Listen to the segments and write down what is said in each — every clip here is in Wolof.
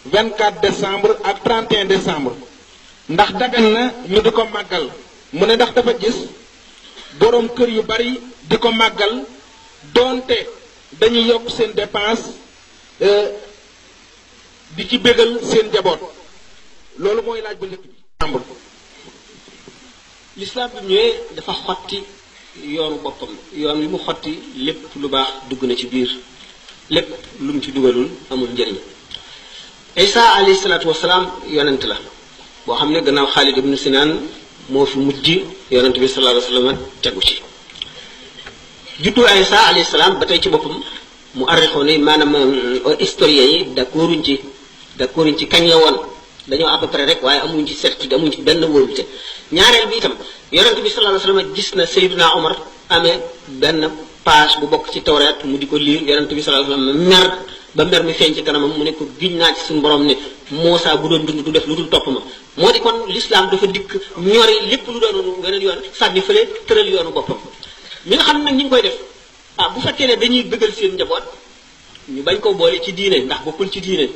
24 décembre ak 31 décembre ndax dagan na ñu di ko màggal mu ne ndax dafa gis boroom kër yu bari di ko màggal doonte dañuy yokk seen dépense di ci bégal seen njaboot loolu mooy laaj bu njëkk bi. lislaam bi ñëwee dafa xotti yoonu boppam yoon wi mu xotti lépp lu baax dugg na ci biir lépp lu mu ci dugalul amul njëriñ. Isa alayhi salaatu wasalaam yonent la boo xam ne gannaaw Xaalid ibnu Sinaan moo fi mujj yonent bi sallallahu alayhi wa sallam tegu ci. juddu Isa alayhi salaam ba tey ci boppam mu arrixoo ne maanaam historiens yi d'accorduñ ci kañ la woon dañoo à peu près rek waaye amuñ ci certitude amuñ ci benn wóorute. ñaareel bi itam yonent bi sallallahu alayhi wa sallam gis na Seydina Omar amee benn page bu bokk ci tawreet mu di ko liir yonent bi sallallahu alayhi wa sallam mer ba mer mi feeñ ci kanamam mu ne ko giñ naa ci suñu borom ne Muusaa bu doon dund du def lu dul topp ma. moo di kon l'islam dafa dikk ñori lépp lu doon weneen yoon sànni fële tëral yoonu boppam. ñi nga xam nag ñi ngi koy def bu fekkee ne dañuy bëggal seen njaboot ñu bañ ko boole ci diine ndax bokkul ci diine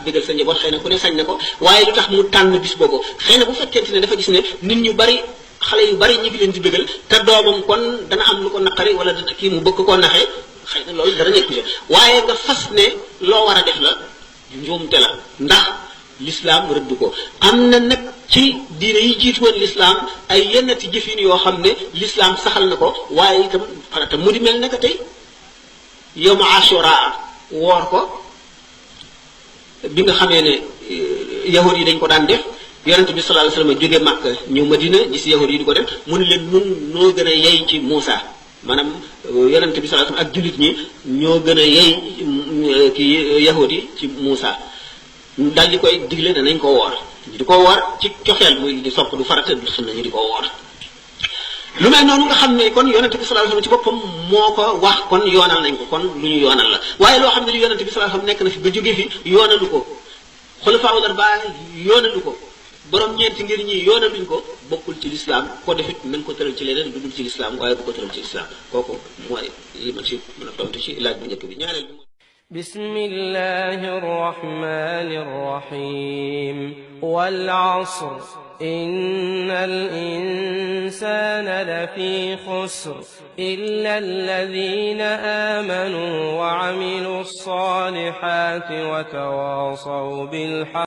bëggal sa njaboot xëy na ku ne sañ na ko waaye lu tax mu tànn bis boobu xëy na bu fekkente ne dafa gis ne nit ñu bari xale yu bari ñi ngi leen di bëggal te doomam kon dana am lu ko naqari wala dana kii mu bëgg koo naxee xëy na loolu dara nekku ci waaye nga fas ne loo war a def la njuumte la ndax l'islam rëdd ko. am na nag ci diine yi jiitu woon l'islam ay yennati jëfin yoo xam ne l'islam saxal na ko waaye itam farata mu di mel naka tey yawmu ashura woor ko bi nga xamee ne yahud yi dañ ko daan def yonent bi sallallahu alayhi wasallam jóge Makka ñëw Madina gis yahud yi di ko def mu ne leen nun noo gën a yey ci Muusa maanaam yonent bi sallallahu alayhi wasallam ak jullit ñi ñoo gën a yey ki yahud yi ci Muusa daal di koy digle danañ ko woor di ko woor ci cofeel muy di sopp du farata du sunna ñu di ko woor. lu mel noonu nga xam ne kon yonent bi sallallahu alayhi wasallam ci boppam moo ko wax kon yoonal nañ ko kon lu ñu yoonal la waaye loo xam ne li yonent bi sallallahu alayhi wasallam nekk na fi ba jóge fi yoonalu ko xulafaa'ul arbaa yoonalu ko borom ñeenti ngir ñi yoonaluñ ko bokkul ci lislaam ko defit nañ ko tëral ci leneen lu dul ci lislaam waaye bu ko tëral ci lislaam kooku mooy li ma ci mën a tontu ci laaj bu njëkk bi. ñaareel bi bismillahir rahmanir rahim wal 'asr innal insana lafi khusr illa alladhina amanu wa 'amilus salihati wa tawasaw bil haqq